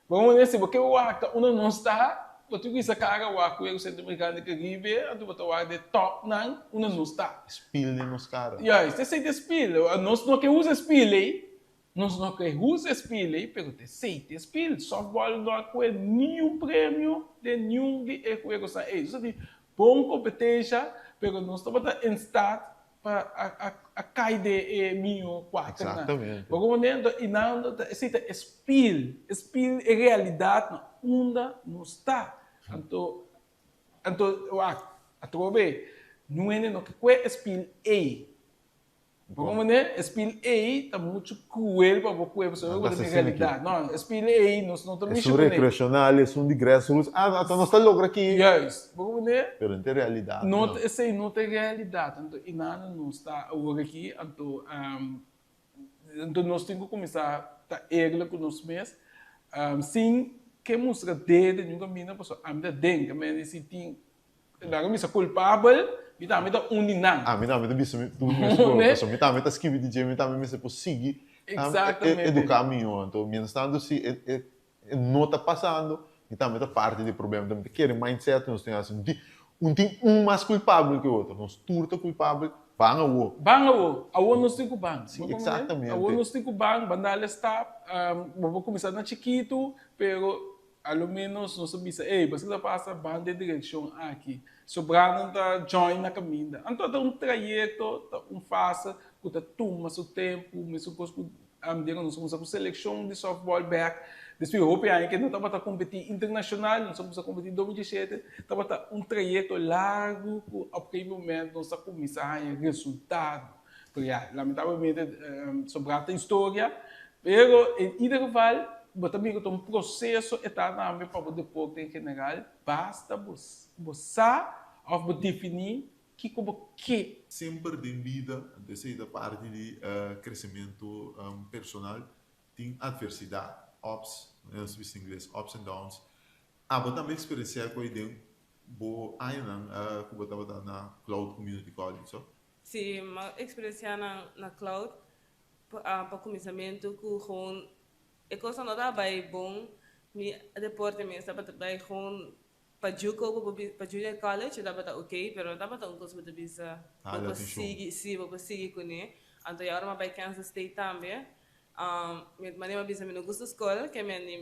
Bo a wende si bo ke wak ta unda nos ta, bo tin ku hisa kara wak ku e Centroamericano di Caribe, anto bo ta wak den top nan unda nos ta. Spil den nos kara. Juist, esei ta e spil. Nos no ke usa e spil ei, nos no ke usa e spil ei, pero ta esei ta e spil. Softball no a kohe niun premio den niun di e juegosnan ei. Nos a tin bon kompetensha, pero nos tabata en staat pa a kai den e mihó kuaternan. Exactamente. Bo comprende? Anto i nan ta esei ta e spil, e spil, e realidat na unda nos ta. Anto, anto wak, atrobe, niun hende no ke kue e spil ei. Bo comprende? E spil ei ta muchu kruel pa bo kue pasobra bo ta den realidat. No, e spil ei nos no ta mishi Esun kuné. rekreashonal, esun di grassroots, ah, ata nos ta logra aki. Juist. Bo comprende? Pero no ta e realidat. No ta, esei no ta e realidat. Anto i nada nos ta awor aki, anto anto nos tin ku kuminsá ta eerlijk ku nos mes, sin ke mustra dede niun kaminda, pasobra ami ta den, kaminda si tin Laga mi sa kulpabel, mi tambe ta un di nan. Ami tambe ta bisa mi tur mes por, pasobra mi tambe ta skibi di dje, mi tambe mester por sigui eduká mihó. Anto mientras tanto si e no ta pasando, mi tambe ta parti di e problema. Anto mi ta kere mindset ku nos tin hasi, un tin un mas kulpabel ku e otro, nos tur ta kulpabel, ban awor. Ban awor, awor nos tin ku ban. Si, eksaktamente. Awor nos tin ku ban, ban dal e stap, bo por kuminsá na chikitu, pero A lo menos nos ta bisa, ey, paske ta pasa ban den direccion aki. Sobranan ta join na caminda. Anto ta un trayecto, ta un fase cu ta tuma su tempo, mesun cos cu den nos a cuminsa cu seleccion di softball bek. Despues hopi aña ke no tabata competi internacional, nos a cuminsa competi 2017, tabata un trayecto largo cu op gegeven moment nos a cuminsa haña resultado. Pero ya, lamentablemente sobra ta historia, pero en ieder geval bo ta mira ku ta un proseso e ta tambe pa bo deporte en general, basta bo bo sa òf bo definí kiko bo ke. Semper den bida, anto esei ta parti di kresementu personal, tin atversidat, ups, nos ta bisa na ingles, ups and downs. Abo tambe eksperensiá ku ei den bo añanan ku bo tabata na Cloud Community College, so? Sí, m'a experienciá na na cloud pa cuminsamentu cu gewoon e cosnan no tabata bay bon, mi deporte mes tabata bay gewoon. Pa JUCO, bo por pa junior college e tabata ok, pero no tabata un kos ku bo ta bisa bo Hala por atenshon. sigui, sí, bo por sigui kuné. Anto ya ora mi a bai Kansas State tambe, mi manera mi a bisa mi no gusta skol, ke mi ni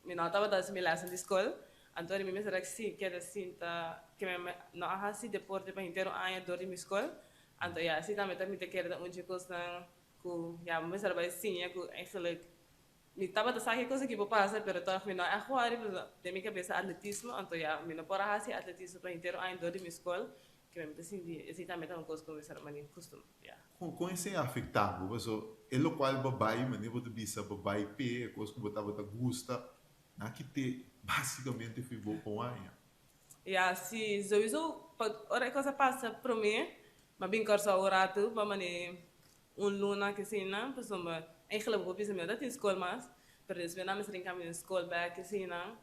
mi no tabata hasi mi lèsnan di skol. Anto di mi mester a si keda sinta ke mi no a hasi deporte pa henter un aña dor di mi skol. Anto ya así tambe ta mi ta kere ta un dje kosnan ku ya mi mester a bai siña ku eigenlijk Mi tabata sa ke cosa ki por pasa, pero tòg mi no a worry pasobra den mi kabesa atletismo, anto ya mi no por a hasi atletismo pa henter un aña dor di mi skol, ke mi ta sinti esei tambe ta un kos ku mi mester mani kustum, ya. Kon kon esei a afektá bo? Paso e lokual bo bai, manera bo ta bisa bo bai p'e, e kos ku bo tabata gusta, nan a kit'é basikamente fi bo pa un aña. Ya, si, souiso pa ora e kos a pasa promé, mi a bin Kòrsou un ratu pa mane un luna kesina, pasobra eigenlijk bo bisa mi no ta tin skol mas, pero despues nan mester rinka mi den skol bek kesina.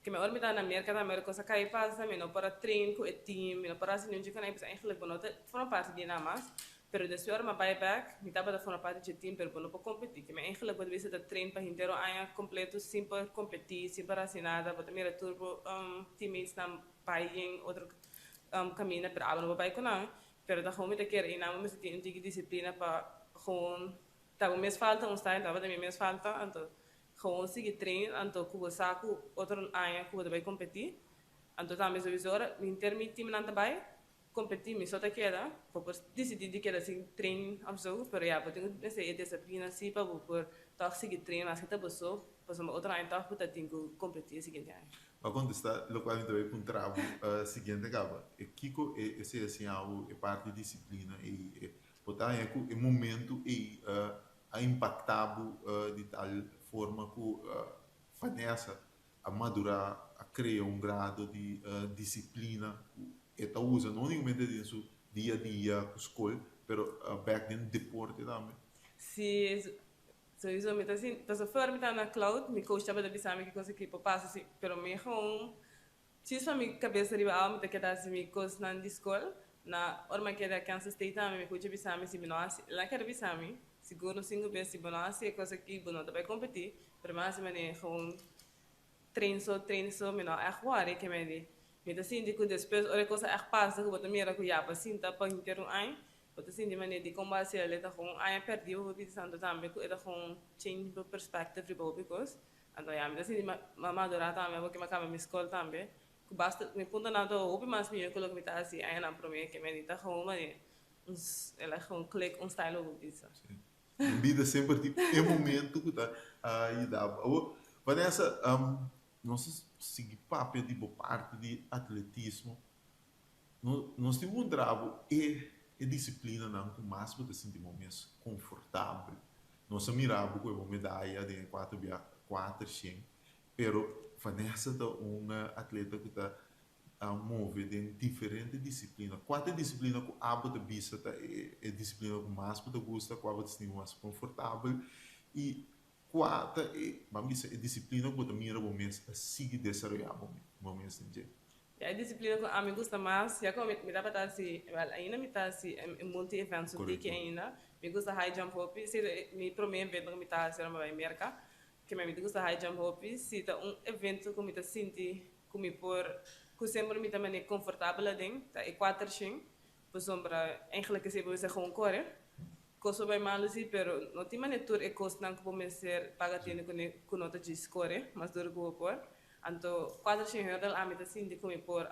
Ke mi ora mi ta na Merka tambe ora kos a kai pasa mi no por a train ku e team, mi no por a hasi niun dje konai, pasobra eigenlijk bo no ta forma parti di nan mas. Pero despues ora mi a bai bek mi tabata forma parti dje team pero bo no por kompetí. Ke mi eigenlijk bo ta bisa ta train pa henter un aña kompleto sin por kompetí, sin por hasi nada, bo ta mira tur bo teammates nan bai den otro kaminda pero abo no por bai ku nan. Pero ta gewoon mi ta kere y nan bo mester tin un tiki disciplina pa gewoon ta bo mes falta un style tabata mi mes falta anto gewoon sigui train anto cu bo sa cu otro aña cu bo ta bay competi anto tambe sowieso ora henter mi teamnan ta bay competi mi so ta keda bo por dicidi di keda sin train of zo pero ya bo tin cu mester e disciplina si pa bo por toch sigui train maske ta bo so pasobra otro aña toch bo ta tin cu competi e siguiente aña. Bo a contesta locual mi ta bay puntra bo siguiente caba. E kico e esey a siña bo e parti di disciplina ey? E bo ta haña cu e momento ey a impacta bo di tal forma cu Vanessa a madura, a crea un grado di disciplina cu e ta usa no unicamente den su dia a dia cu scol, pero bek den deporte tambe? Si, Sowieso mi ta sinti, pasobra for mi ta na cloud, mi coach tabata bisa mi ki cosa ki por pasa si, pero mi gewoon chis pa mi cabeza riba awa mi ta keda hasi mi cosnan di scol, na ora mi a keda Kansas State tambe mi coach a bisa mi si mi no hasi, el a keda bisa mi sigur no cinco bes si bo no hasi e cosa aki bo no ta bay competi, pero mi a hasi manera gewoon train so train so mi no echt worry ke mi di, mi ta sinti cu despues ora e cosa echt pasa cu bo ta mira cu ya bo a sinta pa henter un aña Bo ta sinti manera di kon bo hasi el e ta kon un aña pèrdí bo por pidi santo tambe ku e ta kon change bo perspective riba hopi kos. Anto ya mi ta sinti ma madurá tambe porque mi a kaba mi skol tambe ku basta mi puntonan ta hopi mas mihó ku loke mi ta hasi añanan promé ke mi ta kon manera un el a kon click un style bo por bisa. Sí. Den bida semper tin e momento ku ta yuda bo. Awor Vanessa, nos a sigui papia di bo parti di atletismo. Nos tin puntra bo e e disiplinanan ku mas bo ta sinti bo mes konfortabel. Nos a mira bo ku e bo medaya den e kuater bia kuater shen, pero Vanessa ta un atleta ku ta move den diferente disiplina. Kua ta e disiplina ku abo ta bisa ta e e disiplina ku mas bo ta gusta, ku abo ta sinti bo mas konfortabel i kua ta e, ban bisa, e disiplina ku bo ta mira bo mes a sigui desaroyá bo mes den dje? Ya e disciplina cu ami gusta mas, ya como mi tabata haci, well ainda mi ta haci e multi events un tiki ainda, mi gusta high jump hopi, si ta mi prome evento cu mi ta haci ora mi bai Merca, ke mi ta gusta high jump hopi, si ta un evento cu mi ta sinti cu mi por, cu semper mi ta mane confortabel aden, ta e cuater shen, pasobra eigenlijk esey bo mester gewoon core, cos por bai malo si, pero no tin mane tur e cosnan cu bo mester paga tene cune cu no ta djis core, mas duro cu bo por. Anto cuater shen hurdle ami ta sinti cu mi por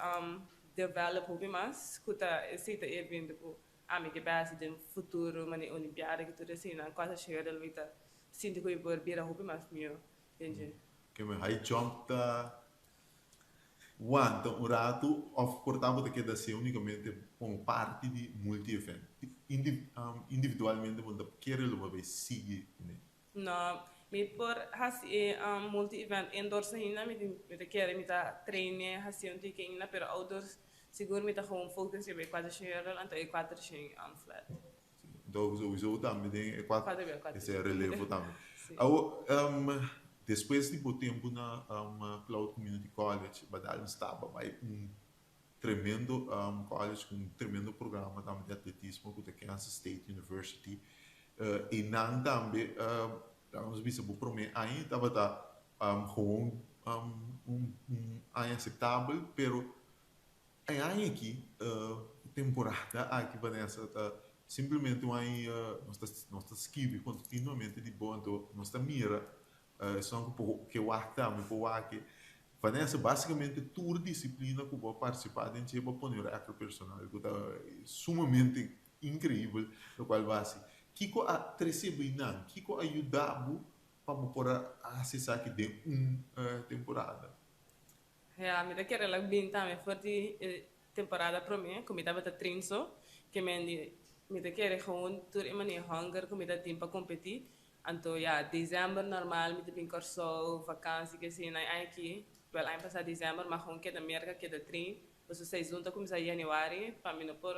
develop hopi mas cu ta esey ta e evento cu ami ke bay haci den futuro mane olimpiada cu tur eseynan cuater shen hurdle mi ta sinti cu mi por bira hopi mas miyo den dje. Ke mi high jump ta wanta un ratu of por ta bo ta keda haci unicamente como parti di multi event? Individualmente bo no ta kere lo bo bay sigui ne? No, mi por hasi e multi event indoors ainda, mi tin mi ta kere mi ta traine hasi un tiki ainda, pero outdoors sigur mi ta gewoon focus riba e kuater shen hurdle anto e kuater shen flat. Enton souiso tambe den e kuater, Kuater bia kuater. Esei relevo tambe. Si. Awo, despues di bo tempu na Cloud Community College, Badal staba bai un tremendo college ku un tremendo programa tambe di atletismo ku ta Kansas State University. Einan tambe, laga nos bisa bo promé aña tabata gewoon. un un aña aceptabel, pero e aña aki, e temporada aki Vanessa ta simplemente un aña nos ta nos ta skibi continuamente di bo anto nos ta mira esun ku por ke wak tambe por wak e Vanessa basicamente tur disciplina ku bo a participa den dje bo a pone un record personal ku ta sumamente increibel lokual bo a hasi. Kiko a trese bo einan? Kiko a yuda bo pa bo por a hasi esaki den un temporada? Ja, mi ta kere lak bin tambe for di e temporada prome ku mi tabata train so, ke men di mi ta kere gewoon tur e manera hunger ku mi ta tin pa kompetí. Anto ya, december normal mi ta bin Kòrsou, vakansi ke asina, e aña aki, wèl aña pasá december, ma gewoon keda Merka, keda train, pasobra seizoen ta kuminsá januari, pa mi no por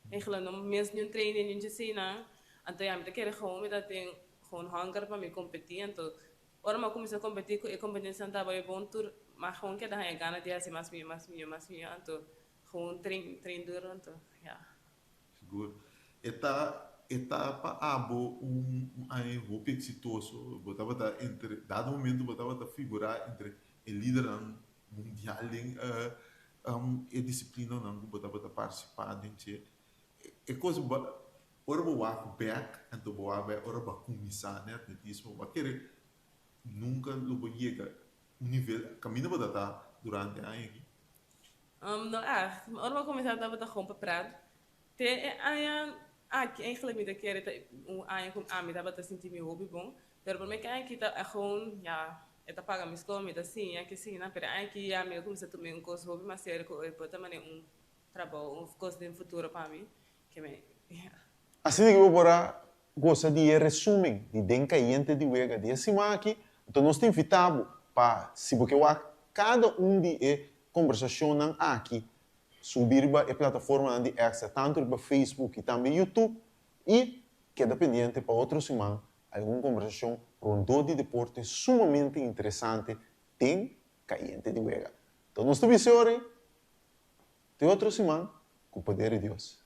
Eigenlijk no mes niun training niun djesina. Anto ya mi ta kere gewoon mi ta tin gewoon hunger pa mi competi. Anto ora mi a cuminsa competi cu e competencianan tabata bon tur mi a gewoon keda haña gana di haci mas miyo mas miyo mas miyo. Anto gewoon train train duro anto ya. Sigur. E ta e ta pa abo un un aña hopi exitoso. Bo tabata entre dado momento bo tabata figura entre e lidernan mundial den e disiplinanan ku bo tabata partisipá den dje. E kos bo ora bo wak bèk, anto bo wak bèk ora bo a kuminsá den atletismo, bo a kere nunka lo bo yega un nivel kaminda bo ta ta durante e aña aki? No ègt. Ora bo a kuminsá tabata gewoon pa prèt. Te e aña aki eigentlik mi ta kere ta un aña ku ami tabata sinti mi hopi bon, pero promé ke aña aki ta gewoon ya E ta paga mi skol, mi ta siña ke siña, pero aña aki ya mi a kuminsá tuma un kos hopi mas serio ku e por ta manera un trabou, un kos den futuro pa mi, ke mi, ya. Asina ki bo por a gosa di e resumen di Den Kayente di Wega di e siman aki, anto nos ta invitá bo pa si bo ke wak kada un di e kombersashonnan aki subi riba e plataformanan di Extra, tantu riba Facebook i tambe YouTube, i keda pendiente pa otro siman Algun kombersashon rondó di deporte sumamente interesante den Kayente di Wega. Ta nos ta bis'e ora ei te otro siman ku poder di Dios.